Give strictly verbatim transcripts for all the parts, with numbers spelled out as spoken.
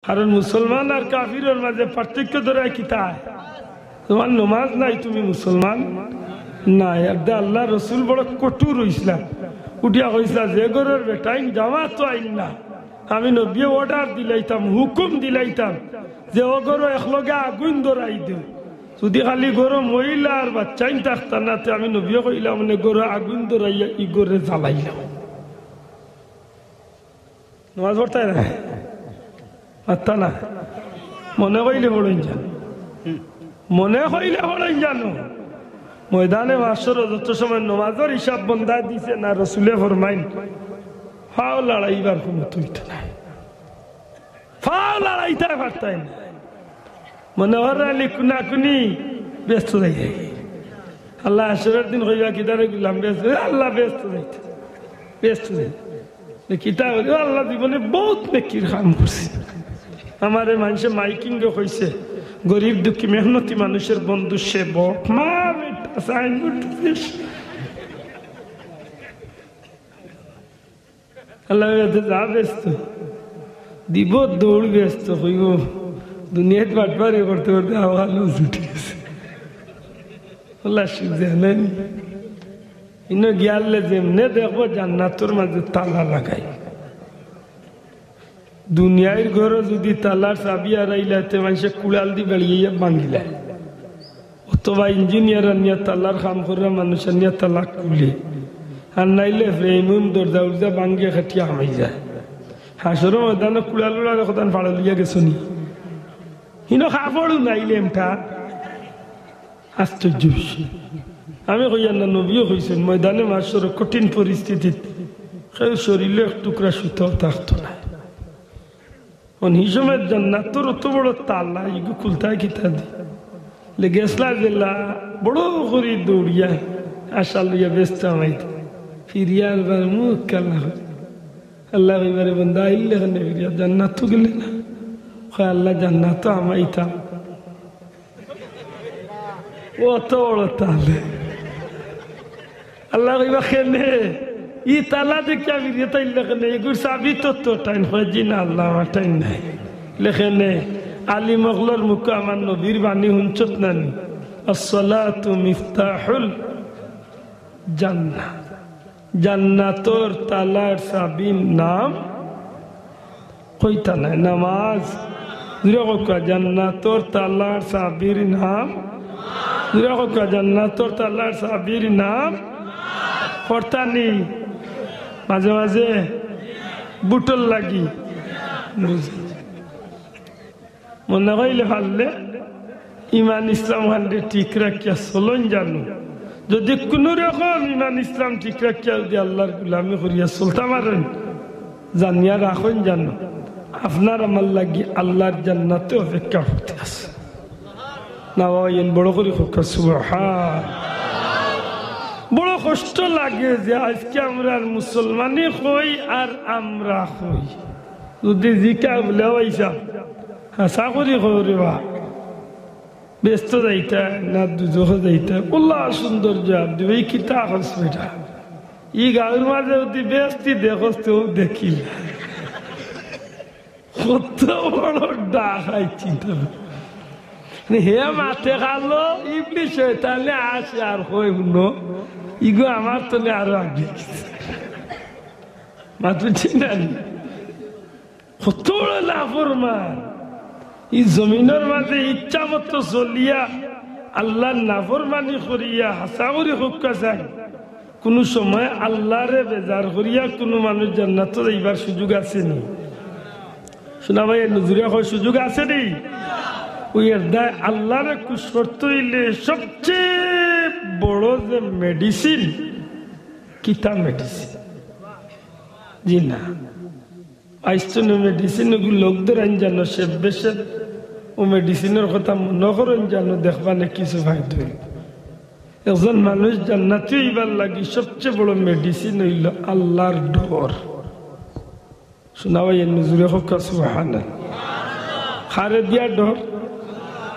কারণ মুসলমান আর কাফিরর মাঝে পার্থক্য ধরায় কিতা? তুমার নমাজ নাই, তুমি মুসলমান নায়। আর দে আল্লার রসুল বড় কঠোর অইছলা, উঠিয়া কইছলা, "যে ঘরর বেটাইন জামাতো আইন না, আমি নবীয়ে অর্ডার দিলাইতাম, হুকুম দিলাইতাম যে অউ ঘরো একলগে আগুইন ধরাই দেও। যুদি খালি ঘরো মহিলা আর বাচ্চাইন থাকতা না, তে আমি নবীয়ে কইলাম, মানে ঘরো আগুইন ধরাইয়া ই ঘররে জ্বালাইলাম।" নমাজ পড়তায় না? মাততা না। মনে কইলে পড়ইন জানো। মনে কইলে পড়ইন জানো। ময়দানে মাশরো যত সময় নমাজর হিসাব বন্দায় দিছে না, রসুলে ফরমাইন, ফাও লড়াইবার ক্ষমতা অইতো নায়। ফাও লড়াইতায় পারতায় না। মনে অর আলি কুনাকুনি বেহেস্তো যাইতায়। আল্লায় হাশরর দিন কইবা, "কিতারে গুলাম বেহেস্তো?" "এ আল্লাহ, বেহেস্তো যাইতাম, বেহেস্তো যাইতাম।" এ কিতা করি? "ও আল্লাহ, জীবনে বউত নেকির কাম করছি। আমারে মানষে মাইকিংয়ে কইছে, গরিব দুঃখী মেহনতি মানুষর বন্ধু সেবক।" মা বেটা, সাইনবোর্ড দিস। আল্লাহ বেহেস্তো, যা বেহেস্তো। দিব দৌড় বেহেস্তো, কইব, "দুনিয়াত বাটপারি করতে করতে আমার লুজ উঠি গেছে।" আল্লাহ সুখ জানেন। ইনো গিয়ালে যেমনে দেখবো জান্নাতর মাঝে তালা লাগাই। দুনিয়ার ঘরো যুদি তালার চাবি হারাইলায়, তে মানষে কুড়াল দি বেড়িয়া ভাঙ্গিলায়। অথবা ইঞ্জিনিয়ার আনিয়া তালার কাম করা মানুষ আনিয়া তালা খুলে। আর নাইলে ফ্রেম উম দরজা উরজা ভাঙ্গিয়া কাটিয়া হামাই যায়। হাশরর ময়দানো কুড়াল উড়াল একদান ফাড়া লইয়া গেছো নি? হিনো কাপড়ও নাইলে এমটা। আশ্চর্য বিষয়। আমি কইয়ার না, নবীও কইছইন, ময়দানে মাশরর কঠিন পরিস্থিতিত কেউ শরীলো এক টুকরা সুতাও থাকতো নায়। অন হি সময় জান্নাতর অত বড় তালা, ইগু খুলতায় কিতা দি? লে গেছলা যেলা বড় করি দৌড়িয়া আশা লইয়া বেহেস্তো হামাইতা। ফিরিয়া আরবার মুখ কালা করি। আল্লায় কইবা, "রে বন্দা, আইলে কেনে ফিরিয়া? জান্নাতো গেলে না?" কয়, "আল্লাহ, জান্নাতো হামাইতাম।" অত বড় তালা। আল্লায় কইবা, "কেনে? ই তালা দেখিয়া ফিরিয়া তাইলে কেনে? ইগুর চাবি তো তোর টাইন।" কয়, "জি না আল্লাহ, আমার টাইন নাই।" লে কেনে? আলিম অকলর মুখো আমার নবীর বাণী হুনছত না নি? "আসসালাতু মিফতাহুল জান্নাহ।" জান্নাতর তালার চাবির নাম কইতা নায়, নামাজ। জুরে কউক্কা, জান্নাতর তালার চাবির নাম। জুরে কউক্কা, জান্নাতর তালার চাবির নাম। পড়তা নি মাঝে মাঝে ভুটর লাগি। বুঝি। মনে কইলে পারলে ইমান ইসলাম খানরে ঠিক রাখিয়া চলইন জানো। যুদি কুনু রকম ইমান ইসলাম ঠিক রাখিয়া যুদি আল্লার গুলামি করিয়া চলতা পারইন, জানিয়া রাখইন জানো, আপনার আমার লাগি আল্লার জান্নাতে অপেক্ষা করতে আছে। না বাবা, ইন বড় করি কউক্কা সুবহান। বড় কষ্ট লাগে যে আইজকে আমরা আর মুসলমানি কই আর আমরা কই। যুদি জিকা বুলে, "ও ভাইসাব, হাছা করি কও রে বা, বেহেস্তো যাইতায় না দুজখো যাইতায়?" বলা সুন্দর জুয়াব দিবো, "ই কিতা কছ বেটা? ই গাউর মাঝে যুদি বেহেস্তি দেখছ, তেউ দেখিল।" কত বড় ডাকাইত চিন্তা। মানে, হে মাতে কালো, ইবলিস শয়তানে আসে আর কয়, "হুনো, ইগু আমার তনে আরো আগে গেছে।" মাতু চিন্তা নি। কত বড় নাফরমান। ই জমিনর মাঝে ইচ্ছা মতো চলিয়া, আল্লার নাফরমানি করিয়া, হাছা করি কউক্কা চাই। কুনু সময় আল্লারে বেজার করিয়া কুনু মানুষ জান্নাতো যাইবার সুযোগ আছে নি? শুনা ভাই, নজুরিয়া কয় সুযোগ আছে নি? ওই এর দায় আল্লারে খুশ করতে অইলে সবচেয়ে বড় যে মেডিসিন, কিতা মেডিসিন? জি না। আইজ তো নে মেডিসিন ওগু লোক ধরাইন জানো, সে বেশে ও মেডিসিনর কথা মনো করইন জানো, দেখবা নে কিছু ফায়দা অইবো। একজন মানুষ জান্নাতি অইবার লাগি সবচেয়ে বড় মেডিসিন অইলো আল্লার ডর। শুনা ভাই, এমনে জুরে কউক্কা সুবহানাল্লাহ। কারে দিয়া ডর?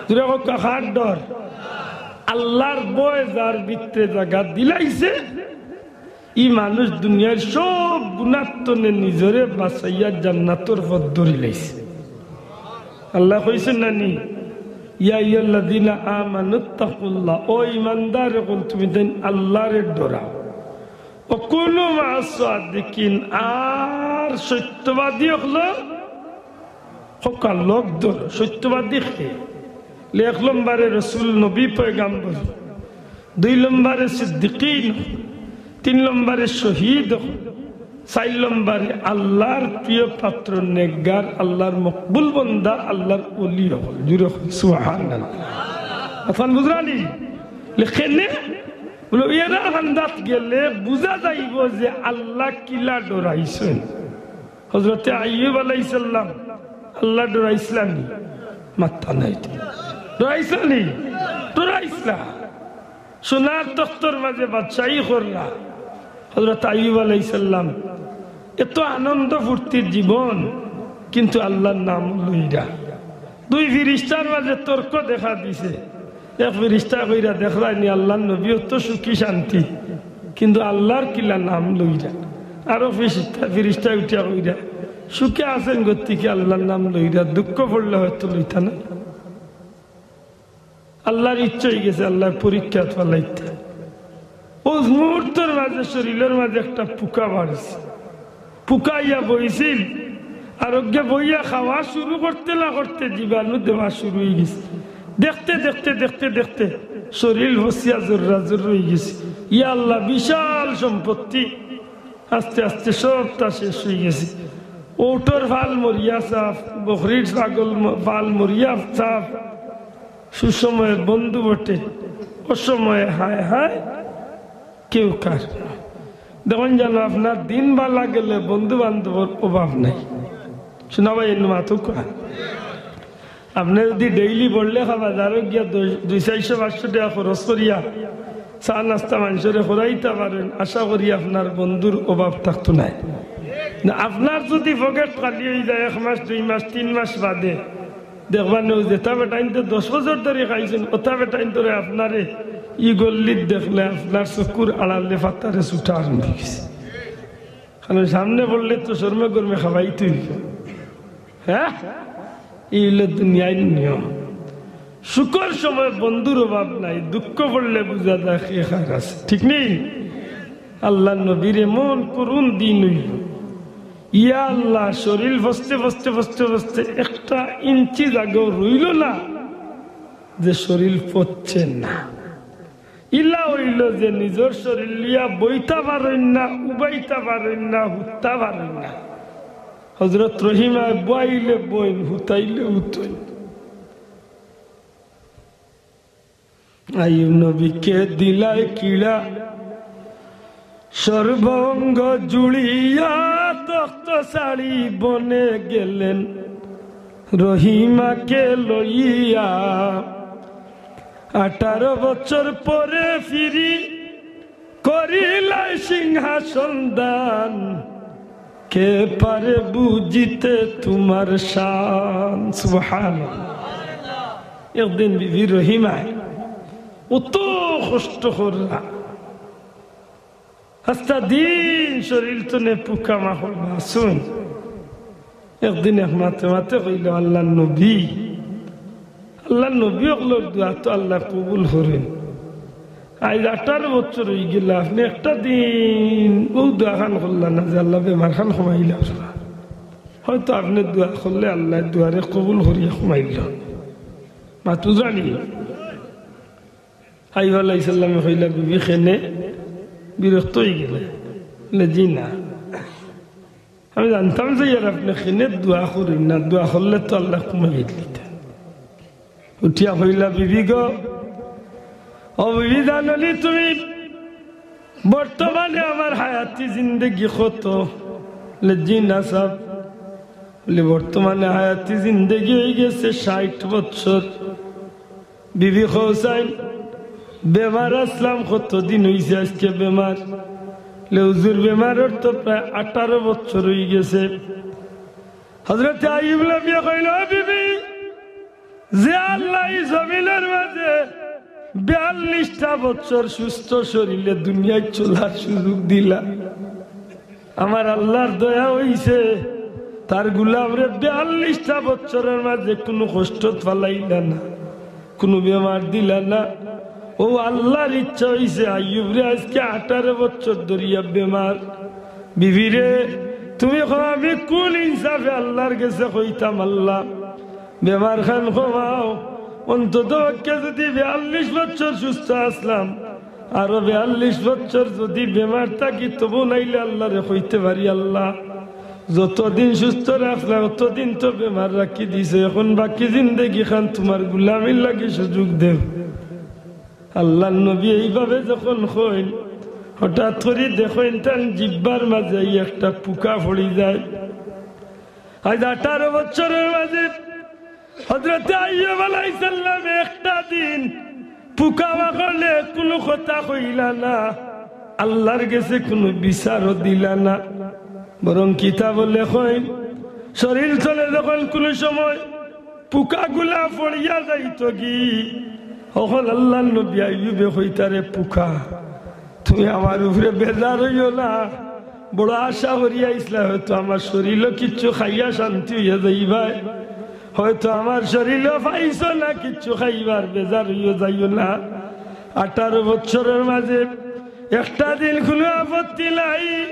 জুরে কউক্কা, কার ডর? আল্লার ভয় যার ভিতরে জাগা দিলাইছে, ই মানুষ দুনিয়ার সব গুনার তনে নিজরে বাঁচাইয়া জান্নাতর পথ ধরিলাইছে। আল্লায় কইছইন না নি, "ইয়া আইয়ুহাল্লাযীনা আমানুত্তাকুল্লাহ", ও ইমানদার অকল, তুমি তাইন আল্লারে ডরাও। "ওয়া কুনু মা'আস সাদিকিন", আর সত্যবাদী অকলর হক্কল লগ ধরো। সত্যবাদী কে? লে এক নম্বরে রসুল, নবী, পয়গাম্বর, দুই নম্বরে সিদ্দিকিন, তিন নম্বরে শহীদ, চাইর নম্বরে আল্লার প্রিয় পাত্র, নেককার, আল্লার মকবুল বন্দা, আল্লার ওলি অকল। জুরে কও, সুবহানাল্লাহ। অখন বুঝরা নি? লেখেনে বলে, এরার কান্দাত গেলে বুঝা যাইবো যে আল্লা কিলা ডরাইছইন। হযরতে আইয়ুব আলাইহিস সালাম আল্লারে ডরাইছলা নি? মাত্তা নাই। ডরাইছলা নি? ডরাইছলা। সোনার তখতর মাঝে বাদশাহী কররা। হযরত আইয়ুব আলাইহিস সালাম এত আনন্দ ফুর্তির জীবন, কিন্তু আল্লার নাম লইরা। দুই ফিরিস্তার মাঝে তর্ক দেখা দিছে। এক ফিরিস্তা কইরা, "দেখরায় নি, আল্লার নবী অত সুখী শান্তি, কিন্তু আল্লার কিলা নাম লইরা।" আরো ফিরিস্তা, ফিরিস্তা উঠিয়া কইরা, "সুখে আছইন গতিকে আল্লার নাম লইরা, দুঃখ পড়লে হয়তো লইতা না।" আল্লার ইচ্ছা অইগেছে, আল্লায় পরীক্ষাত ফালাইতা। অউ মুহূর্তর মাঝে শরীলর মাঝে একটা পুকা বাড়ছে। পুকা আইয়া বইছিল, আর অগে বইয়া খাওয়া শুরু করতে না করতে জীবাণু দেওয়া শুরু অইগেছে। দেখতে দেখতে দেখতে দেখতে শরীল ফসিয়া জর্রা জর্র অইগেছে। ইয়া আল্লাহ, বিশাল সম্পত্তি আস্তে আস্তে সবটা শেষ অইগেছে। উটর ফাল মরিয়া সাফ, বকরির ছাগল ম-, ফাল মরিয়া সাফ। সুসময়ে বন্ধু বটে, অসময়ে হায় হায় কেউ কার। দেখইন জানো, আপনার দিন বালা গেলে বন্ধু বান্ধবর অভাব নাই। শুনা ভাই, এর মাতুক্কা। আপনে যুদি ডেইলি বড়লেখা বাজারো গিয়া দুই, দুই চাইরশো পাঁচশো টেকা খরচ করিয়া চা নাস্তা মানষরে করাইতা পারইন, আশা করি আপনার বন্ধুর অভাব থাকতো নায়। না, আপনার যুদি পকেট খালি অইযায় এক মাস, দুই মাস, তিন মাস বাদে, দেখবা নু, যেতা বেটাইন্তে দশ বছর ধরি খাইছইন, অতা বেটাইন্তরে আপনারে ই গল্লিত দেখলে আপনার চকুর আড়ালে ফাত্তারে ছুটা আরম্ভ অইগেছে। কারণ সামনে পড়লে তো শরমে গরমে খাবাইতে অইবো। হ্যাঁ, ই অইলো দুনিয়ার নিয়ম। সুখর সময় বন্ধুর অভাব নাই, দুঃখ পড়লে বুঝা যায় কে কার আছে। ঠিক নি? আল্লার নবীর এমন করুণ দিন অইলো, ইয়া আল্লাহ, শরীল ফসতে ফসতে ফসতে ফসতে একটা ইঞ্চি জাগাও রইলো না যে শরীল ফসছে না। ইলা অইলো যে নিজর শরীল লইয়া বইতা পারইন না, উবাইতা পারইন না, হুততা পারইন না। হযরত রহিমায় বওয়াইলে বইন, হুতাইলে হুতইন। আইয়ুব নবীকে দিলায় কিড়া, সর্বঙ্গ জুড়িয়া তখত ছাড়ি বনে গেলেন রহিমাকে লইয়া। আঠারো বছর পরে ফিরি করিলায় সিংহাসন দান, কে পারে বুঝিতে তোমার শান। সুবহানাল্লাহ। একদিন বিবি রহিমায় অত কষ্ট করলা, আস্তা দিন শরীল তনে পুকা মাকড় বাসুন। একদিন এক মাতে মাতে কইলো, "আল্লার নবী, আল্লার নবী অকলর দোয়া তো আল্লায় কবুল করইন। আইজ আঠারো বছর অইগেলা, আপনে একটা দিন অউ দোয়া খান করলা না যে আল্লায় বেমার খান কমাইলা। হয়তো আপনে দোয়া করলে আল্লায় দোয়ারে কবুল করিয়া কমাইলা।" মাতু জানি আইয়ুব আলাইহিস সালামে কইলা, "বিবি, কেনে বিরক্ত অইগেলে?" বলে, "জি না, আমি জানতাম যে ইয়ার আপনে কেনে দোয়া করইন না, দোয়া করলে তো আল্লায় কমাই দিতা।" উঠিয়া কইলা, "বিবি গো, ও বিবি, জানো নি তুমি বর্তমানে আমার হায়াতি জিন্দেগি কত?" বলে, "জি না সাব।" বলে, "বর্তমানে হায়াতি জিন্দেগি অইগেছে ষাইট বছর।" বিবি কও চাইন, "বেমার আছলাম, কতদিন অইছে আইজকে বেমার?" বলে, "হুজুর, বেমারর তো প্রায় আঠারো বছর অইগেছে।" হযরতে আইয়ুব নবীয়ে কইলা, "ও বিবি, যে আল্লায় ই জমিনর মাঝে বিয়াল্লিশটা বছর সুস্থ শরীলে দুনিয়াত চলার সুযোগ দিলা, আমার আল্লার দয়া অইছে, তার গুলামরে বিয়াল্লিশটা বছরর মাঝে কুনু কষ্টত ফালাইলা না, কুনু বেমার দিলা না। অউ আল্লার ইচ্ছা অইছে, আইয়ুবরে আইজকে আঠারো বছর ধরিয়া বেমার। বিবিরে, তুমি কও, আমি কুন ইনসাফে আল্লার গেছে কইতাম, "আল্লা, বেমার খান কমাও, অন্তত পক্ষে যুদি বিয়াল্লিশ বছর সুস্থ আছলাম, আরো বিয়াল্লিশ বছর যুদি বেমার থাকি, তবু নাইলে আল্লারে কইতে পারি, আল্লা, যতদিন সুস্থ রাখলা, অতদিন তো বেমার রাখি দিছো, এখন বাকি জিন্দেগি খান তুমার গুলামির লাগি সুযোগ দেও।" আল্লার নবী এইভাবে যখন কইন, হঠাৎ করি দেখইন তান জিব্বার মাঝে ই একটা পুকা পড়ি যায়। আইজ আঠারো বছরর মাঝে হযরতে আইয়ুব আলাইহিস সালাম একটা দিন পুকা মাকড়ে কুনু কথা কইলা না, আল্লার গেছে কুনু বিচারও দিলা না। বরং কিতাবো লেখইন, শরীল তলে যখন কুনু সময় পুকাগুলা পড়িয়া যাইতগি, অখন আল্লার নবী আইয়ুবে কইতা, "রে পুকা, তুমি আমার উপরে বেজার অইও না। বড় আশা করিয়া আইছলায়, হয়তো আমার শরীলো কিচ্ছু খাইয়া শান্তি অইয়া যাইবায়, হয়তো আমার শরীলো পাইছো না কিচ্ছু খাইবার, বেজার অইয়া যাইও না।" আঠারো বছরর মাঝে একটা দিন কুনু আপত্তি নাই,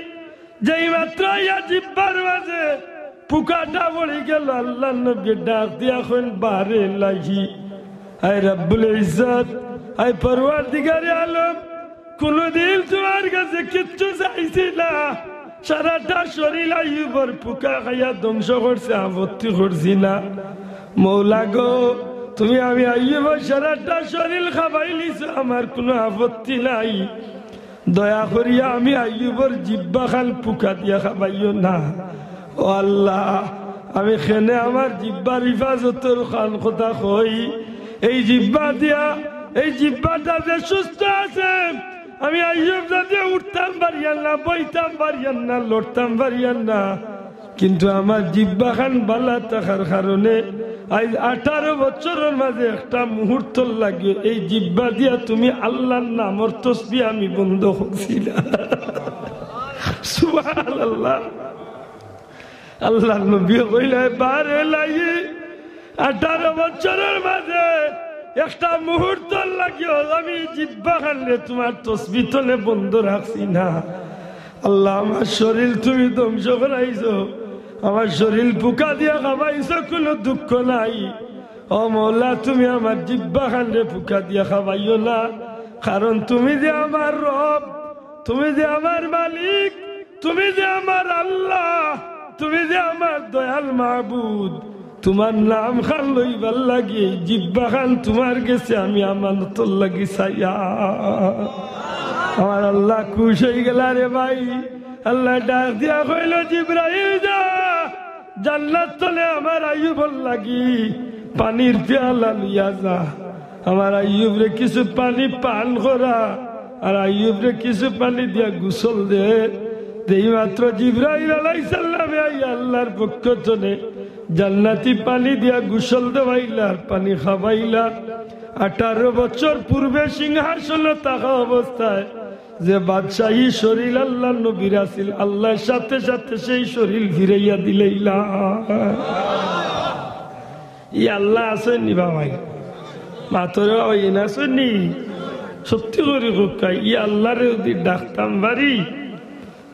যেই মাত্র ইয়া জিব্বার মাঝে পুকাটা পড়ি গেল, আল্লার নবী ডাক দিয়া কইন, "বারে লাগি, আয় রব্বুল ইজ্জত, আয় পরওয়ারদিগারে আলম, কুনুদিন তুমার গেছে কিচ্ছু চাইছি না, সারাটা শরীল আইয়ুবর পুকা খাইয়া ধ্বংস করছে, আপত্তি করছি না। মওলা গো, তুমি আমি আইয়ুবর সারাটা শরীল খাবাইলিছো, আমার কুনু আপত্তি নাই।" দয়া করিয়া আমি আইয়ুবর জিব্বা খান পুকা দিয়া খাবাইও না। ও আল্লাহ, আমি কেনে আমার জিব্বার হিফাজতর খান কথা কই, এই জিব্বা দিয়া, এই জিব্বাটা যে সুস্থ আছে, আমি আইয়ুব যুদি উঠতাম পারিয়ার না, বইতাম পারিয়ার না, লড়তাম পারিয়ার না, কিন্তু আমার জিব্বা খান বালা থাকার কারণে আইজ আঠারো বছরর মাঝে একটা মুহূর্তর লাগি এই জিব্বা দিয়া তুমি আল্লার নামর তসবিহ আমি বন্ধ করছি না। সুবহানাল্লাহ। আল্লার নবী কইলা, "বারে লাগি, আঠারো বছরর মাঝে একটা মুহূর্তর লাগিও আমি জিব্বা খানরে তুমার তসবিহ তনে বন্ধ রাখছি না।" আল্লাহ, আমার শরীল তুমি ধ্বংস করাইছো, আমার শরীল পুকা দিয়া খাবাইছো, কুনু দুঃখ নাই। ও মওলা, তুমি আমার জিব্বা খানরে পুকা দিয়া খাবাইও না, কারণ তুমি যে আমার রব, তুমি যে আমার মালিক, তুমি যে আমার আল্লাহ, তুমি যে আমার দয়াল মাবুদ, তুমার নাম খান লইবার লাগি এই জিব্বা খান তুমার গেছে আমি আমানতর লাগি চাইয়া। আমার আল্লাহ খুশ অইগেলা রে ভাই। আল্লায় ডাক দিয়া কইলো, "জিব্রাইল যা, জান্নাত তনে আমার আইয়ুবর লাগি পানির পেয়ালা লইয়া যা, আমার আইয়ুবরে কিছু পানি পান করা, আর আইয়ুবরে কিছু পানি দিয়া গোসল দে।" যেই মাত্র জিব্রাইল আলাইহিস সালামে আইয়া আল্লার পক্ষ তনে জান্নাতি পানি দিয়া গোসল দেওয়াইলা, আর পানি খাবাইলা। আঠারো বছর পূর্বে সিংহাসনো থাকা অবস্থায় যে বাদশাহী শরীল আল্লার নবীর আছিল, আল্লায় সাথে সাথে সেই শরীল ফিরাইয়া দিলাইলা। ই আল্লা আছইন নি বাবাই? মাতরে বাবাই, ইন আছইন নি? সত্যি করি কউক্কা, ই আল্লারে যুদি ডাকতাম পারি,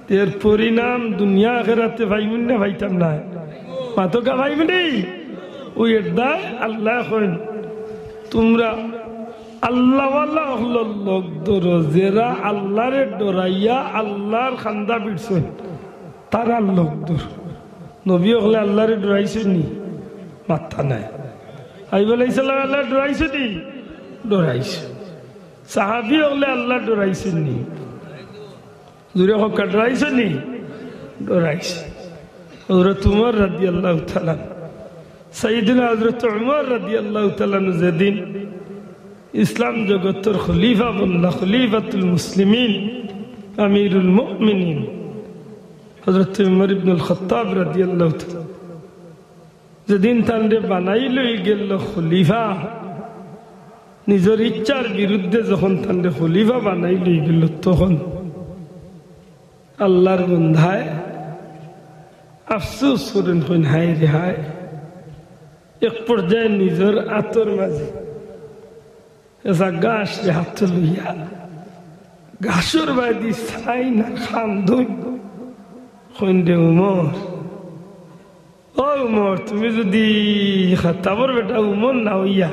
এর পরিণাম দুনিয়া আখেরাতে পাইমু না পাইতাম না? মাতউক্কা, পাইমু নি? অউ এরদায় আল্লায় কইন, তুমরা আল্লাওয়ালা অকলর লগ ধরো, যেরা আল্লারে ডরাইয়া আল্লার কান্দা ভিড়ছইন, তারার লগ ধরো। নবী অকলে আল্লারে ডরাইছইন নি? মাত্তা নাই। আইয়ুব আলাইহিস সালামে আল্লারে ডরাইছইন নি? ডরাইছইন। সাহাবী অকলে আল্লারে ডরাইছইন নি? জুরে কউক্কা, ডরাইছইন নি? ডরাইছইন। হযরত উমর রাদিয়াল্লাহু তাআলা আনহু, সাইয়্যিদুনা হযরত উমর রাদিয়াল্লাহু তাআলা আনহু যেদিন ইসলাম জগতর খলিফা বনলা, খলিফাতুল মুসলিমিন, আমিরুল মুমিনিন, হযরত উমর ইবনুল খাত্তাব রাদিয়াল্লাহু তাআলা, যেদিন তানরে বানাই লই গেল খলিফা, নিজর ইচ্ছার বিরুদ্ধে যখন তানরে খলিফা বানাই লই গেল, তখন আল্লার বন্দায় আফসোস করইন, কইন, "হায় রে হায়।" এক পর্যায়ে নিজর আতর মাঝে এসা গাছরে আতো লইয়া গাছর বায়দি চাইন আর কান্দইন। কইন, "রে উমর, ও উমর, তুমি যুদি খাত্তাবর বেটা উমর না অইয়া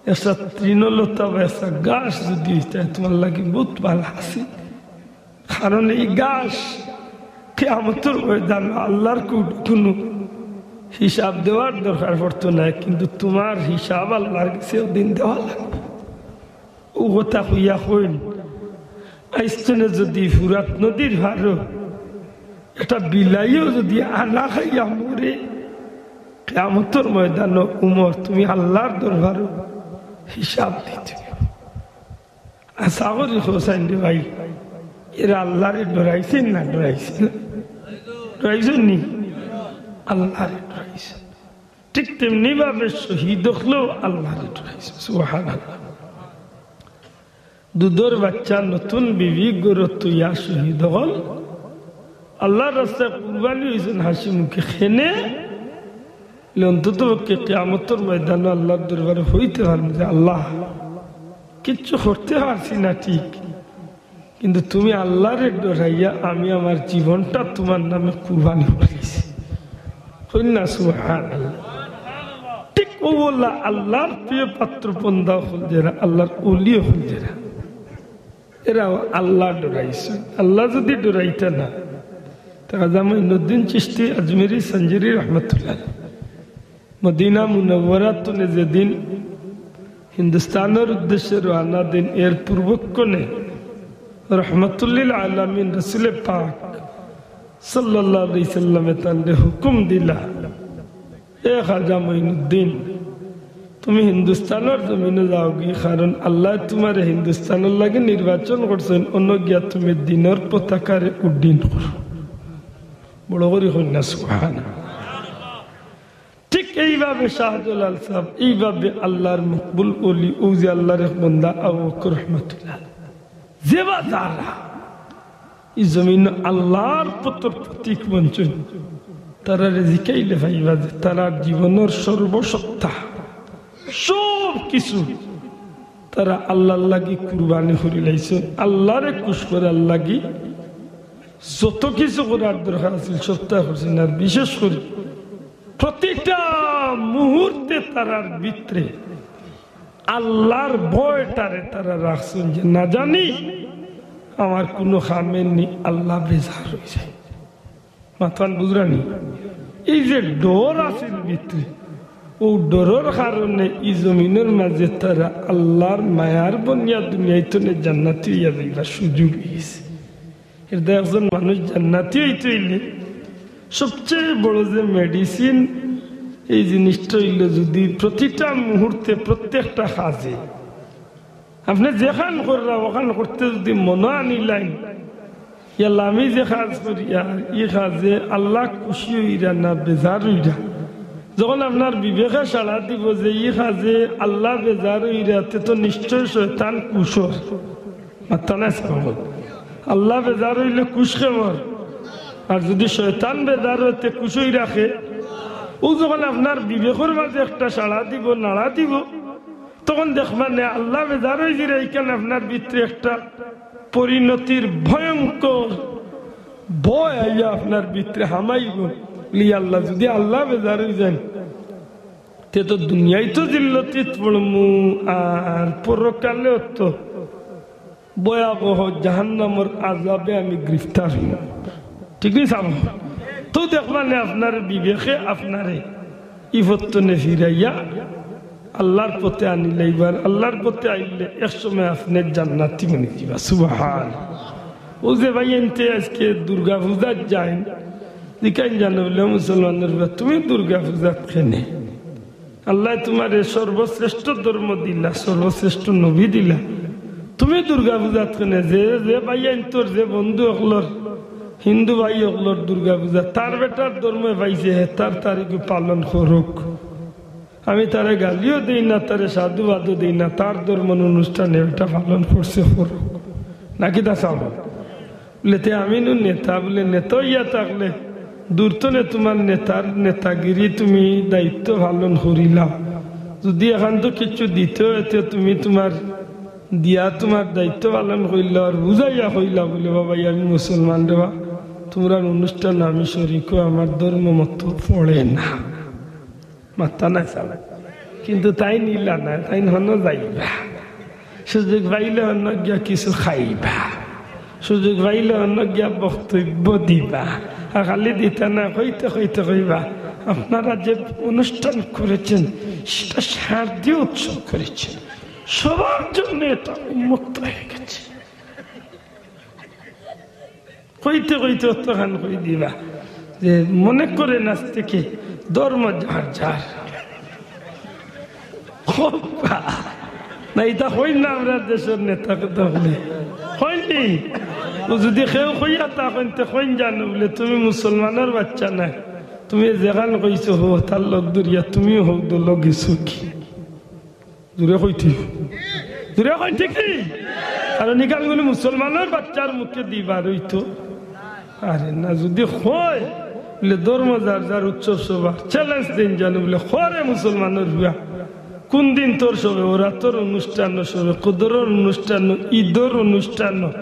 এসা তৃণলতা বা এসা গাছ যুদি অইতায়, তুমার লাগি বউত ভালা আছিল।" কারণ এই গাছ কিয়ামতর ময়দানো আল্লার কু-, কুনু হিসাব দেওয়ার দরকার পড়তো নায়, কিন্তু তুমার হিসাব আল্লার গেছে ওদিন দেওয়া লাগবো। অউ কথা কইয়া কইন, আইজ থনে যুদি ফুরাত নদীর পারো একটা বিলাইও যুদি আনা খাইয়া মরে, কিয়ামতর ময়দানো উমর তুমি আল্লার দরবারো হিসাব দিতে। আশা করি হোসেন রে ভাই, এরা আল্লারে ডরাইছইন না ডরাইছইন? ডরাইছইন নি? আল্লারে ডরাইছইন। ঠিক তেমনি ভাবে শহীদ অকলেও আল্লারে ডরাইছইন। সুবহানাল্লাহ। দুধর বাচ্চা, নতুন বিবি, ঘরো থইয়া শহীদ অকল আল্লার রাস্তায় কুরবানি অইছইন হাসি মুখে। কেনে? অন্তত পক্ষে কিয়ামতর ময়দানো আল্লার দরবারে কইতে পারমু যে, "আল্লাহ, কিচ্ছু করতে পারছি না ঠিক, কিন্তু তুমি আল্লারে ডরাইয়া আমি আমার জীবনটা তুমার নামে কুরবানি করিলিছি।" কইন না সুবহানাল্লাহ। ঠিক অউ আল্লাহ, আল্লার প্রিয় পাত্র বন্দা অকল যেরা, আল্লার ওলি অকল যেরা, এরাও আল্লাহ ডরাইছে। আল্লাহ যুদি ডরাইতা না, তে খাজা মঈনুদ্দিন চিশতি আজমিরি সঞ্জিরি রহমতুল্লাহ মদিনা মুনাওয়ারা থনে যেদিন হিন্দুস্তানর উদ্দেশ্যে রওয়ানা দিন, এর পূর্বক্ষণে রহমতুল্লিল আলামিন রসুলে পাক সাল্লাল্লাহু আলাইহি সাল্লামে তানরে হুকুম দিলা, "এ খাজা মঈনুদ্দিন, তুমি হিন্দুস্তানর জমিনো যাওগি, কারণ আল্লায় তুমারে হিন্দুস্তানর লাগি নির্বাচন করছইন, অনো গিয়া তুমি দ্বীনর পতাকারে উড্ডীন করো।" বড় করি কইন না সুবহানাল্লাহ। ঠিক এইভাবে শাহজালাল সাহেব, এইভাবে আল্লার মকবুল ওলি, অউ যে আল্লার এক বন্দা আবু বকর রহমতুল্লাহ, যেবা যারা ই জমিনো আল্লার পথর প্রতীক বনছইন, তারারে জিকাইলে পাইবা যে তারার জীবনর সর্বসত্তা, সব কিছু তারা আল্লার লাগি কুরবানি করিলাইছইন, আল্লারে খুশ করার লাগি যত কিছু করার দরকার আছিল সবতা করছইন। আর বিশেষ করি প্রতিটা মুহূর্তে তারার ভিতরে আল্লার ভয়টারে তারা রাখছইন যে না জানি আমার কুনু কামে নি আল্লা বেজার অইযায়। মাতখান বুঝরা নি? এই যে ডর আছিল ভিতরে, অউ ডরর কারণে ই জমিনর মাঝে তারা আল্লার মায়ার বনিয়া দুনিয়াইত থনে জান্নাতি অইয়া যাইবার সুযোগ অইগেছে। এরদায় একজন মানুষ জান্নাতি অইতে অইলে সবচেয়ে বড় যে medicine, এই জিনিসটা অইলো যদি প্রতিটা মুহূর্তে প্রত্যেকটা কাজে আপনে যেখান কররা অখান করতে যদি মনো আনিলাইন, ইয়াল্লা, আমি যে কাজ করিয়ার, ই কাজে আল্লা খুশি অইরা না বেজার অইরা? যখন আপনার বিবেকে সাড়া দিবো যে ই কাজে আল্লা বেজার অইরা, তে তো নিশ্চয় শয়তান খুশ অর। মাতরা না ছাব? আল্লা বেজার অইলে খুশ কেমন? আর যদি শয়তান বেজার অয়, তে খুশ অইরা কে? অউ যখন আপনার বিবেকর মাঝে একটা সাড়া দিবো, নাড়া দিবো, তখন দেখবা নে আল্লা বেজার অইযিরা, ইখান আপনার ভিতরে একটা পরিণতির ভয়ঙ্কর ভয় আইয়া আপনার ভিতরে হামাইবো। লি আল্লা, যদি আল্লা বেজার অইযাইন, তে তো দুনিয়াইত তো জিল্লতিত পড়মু, আর পরকালেও তো ভয়াবহ জাহান্নামর আযাবে আমি গ্রেফতার অইমু। ঠিক নি ছাব? তো দেখবা নে আপনার বিবেকে আপনারে ই পথ থনে ফিরাইয়া আল্লার পথে আনিলাইবার, আল্লার পথে আইলে এক সময় আপনে জান্নাতি বনি যিবা। সুবহান। অউ যে ভাইয়াইন্তে আইজকে দুর্গা পূজাত যাইন, জিকাইন জানো বুলে মুসলমানর পুয়া, তুমি দুর্গা পূজাত কেনে? আল্লায় তুমারে সর্বশ্রেষ্ঠ ধর্ম দিলা, সর্বশ্রেষ্ঠ নবী দিলা, তুমি দুর্গা পূজাত কেনে? যে, যে ভাইয়াইন্তর, যে বন্ধু অকলর, হিন্দু ভাই অকলর দুর্গা পূজা, তার বেটার ধর্মে পাইছে, হে তার তারিখে পালন করুক। আমি তারে গালিও দেই না, তারে সাধুবাদও দেই না, তার ধর্মর অনুষ্ঠানে ইটা পালন করছে, করুক। নাকি তা ছাব? বুলে, তে আমি নু নেতা, বুলে, নেতা অইয়া থাকলে দূর তনে তুমার নেতার নেতাগিরি তুমি দায়িত্ব পালন করিলাও। যুদি এখান তো কিছু দিতে অয়, তে তুমি তুমার দিয়া তুমার দায়িত্ব পালন করিলাও, আর বুঝাইয়া কইলাও বুলে, "বাবা, আমি মুসলমান রে বা, তুমরার অনুষ্ঠান আমি শরিক অই, আমার ধর্ম মত পড়ে না।" মাত্তা নাই চালা। কিন্তু তাইন ইলা না, তাইন হনো যাইবা। সুযোগ পাইলে অনো গিয়া কিছু খাইবা, সুযোগ পাইলে অনো গিয়া বক্তব্য দিবা। আর খালি দিতা না, কইতে কইতে কইবা, "আপনারা যে অনুষ্ঠান করেছেন, সেটা সার দিয়ে উৎসব করেছেন, সবার জন্য এটা উন্মুক্ত হয়ে গেছে।" কইতে কইতে অতখান কই দিবা যে মনে করেন আজ থেকে ধর্ম যার যার। কউক্কা। না, ইতা কইন না আমরার দেশর নেতা কথা বলে। কইন নি? ও যুদি কেউ কইয়া তা কইন, তে কইন জানো বুলে, "তুমি মুসলমানর বাচ্চা নায়, তুমি যেখান কইছো হো, তার লগ ধরিয়া তুমিও হউক দল গেছো কি?" জুরে কই ঠিক? জুরে কই ঠিক নি? কারণ ইখান গুলি মুসলমানর বাচ্চার মুখে দি বার অইতো। আরে না, যুদি কয়, বুলে, "ধর্ম যার যার, উৎসব সবার।" চ্যালেঞ্জ দেইন জানো বুলে, "কও রে মুসলমানর পুয়া, কুন দিন তোর সবে, ওরা তোর অনুষ্ঠান সবে, কদরর অনুষ্ঠান, ঈদর অনুষ্ঠান,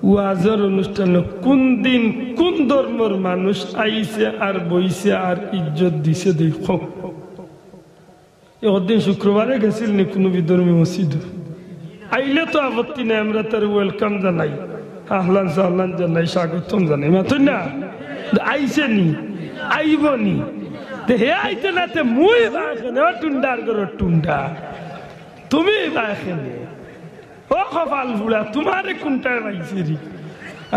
ওয়াজর অনুষ্ঠান, কুন দিন কুন ধর্মর মানুষ আইছে আর বইছে আর ইজ্জত দিছে দেই কও।" একদিন শুক্রবারে গেছিল নি কুনু বিধর্মী মসজিদো? আইলে তো আপত্তি নাই, আমরা তার ওয়েলকাম জানাই, আহলান সাহলান জানাই, স্বাগতম জানাই, মাতইন না? আইছে নি, আইবো নি? তে হে আইতে না তে মুই বায় কেনে, ও টুন্ডার ঘরর টুন্ডা, তুমি বায় কেনে? ও কপাল পুড়া, তুমারে কুনটায় পাইছে রে?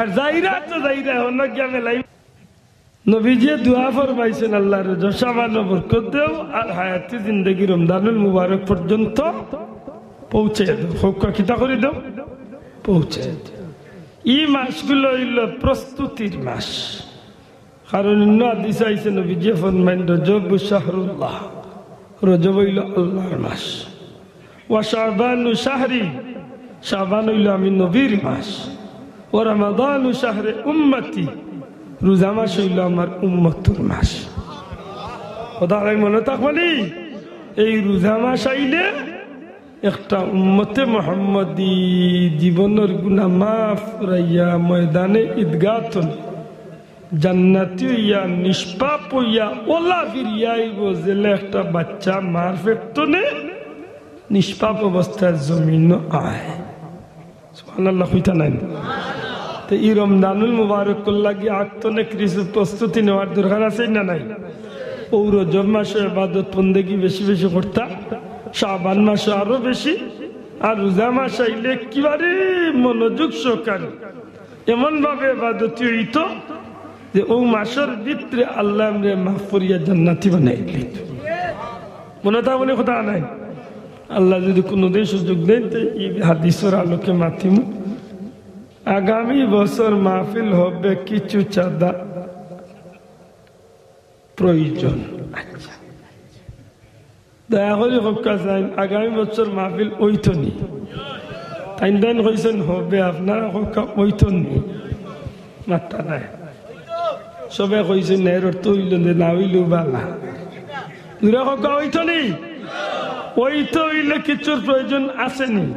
আর যাইরা তো যাইরা, অনো গিয়া মেলাই। নবীজিয়ে দোয়া ফরমাইছইন, "আল্লাহ রে, শাবানো বরকত দেও আর হায়াতি জিন্দেগি রমজানুল মুবারক পর্যন্ত পৌঁছে দেও।" কউক্কা কিতা করি দেও? পৌঁছে দেও। ই মাসগুলো অইলো প্রস্তুতির মাস, কারণ অন্য হাদিসে আইছে, নবীজিয়ে ফরমাইন, "রজব শাহরুল্লাহ", রজব অইলো আল্লাহর মাস। "ওয়া শাবানু শাহরি", শাবান অইলো আমি নবীর মাস। "ওয়া রমাদানু শাহরে উম্মতি", রোজা মাস অইলো আমার উম্মতর মাস। কথা অয় মনো থাকবো নি? এই রোজা মাস আইলে একটা উম্মতে মুহাম্মদী জীবনর গুনা মাফ করাইয়া ময়দানে ঈদগাহ তনে জান্নাতি অইয়া, নিষ্পাপ অইয়া, অলা ফিরিয়া আইবো, যেলা একটা বাচ্চা মার পেট তনে নিষ্পাপ অবস্থায় জমিনো আয়। সুবহানাল্লাহ কইতা নায়? তে ই রমজানুল মুবারকর লাগি আগ তনে কিছু প্রস্তুতি নেওয়ার দরকার আছে না নাই? অউ রজব মাসো ইবাদত বন্দেগি বেশি বেশি করতা, শাবান মাসো আরো বেশি, আর রোজা মাস আইলে একেবারে মনোযোগ সহকারে এমন ভাবে ইবাদতি অইতো যে অউ মাসর ভিতরে আল্লায় আমরারে মাফ করিয়া জান্নাতি বানাই দিতো। মনো থাকবো নি কথা নায়? আল্লায় যুদি কুনুদিন সুযোগ দেইন, তে ই হাদিসর আলোকে মাতিমু। আগামী বছর মাহফিল হবে কিছু চাঁদা প্রয়োজন। আচ্ছা। দয়া করি কউক্কা চাইন, আগামী বছর মাহফিল অইতো নি? তাইন তাইন কইছইন হবে, আপনারা কউক্কা অইতো নি? মাত্তা নাই। সবে কইছইন না, এর অর্থ অইলো যে না অইলেও বালা। জুরে কউক্কা অইতো নি? অইতো অইলে কিছুর প্রয়োজন আছে নি?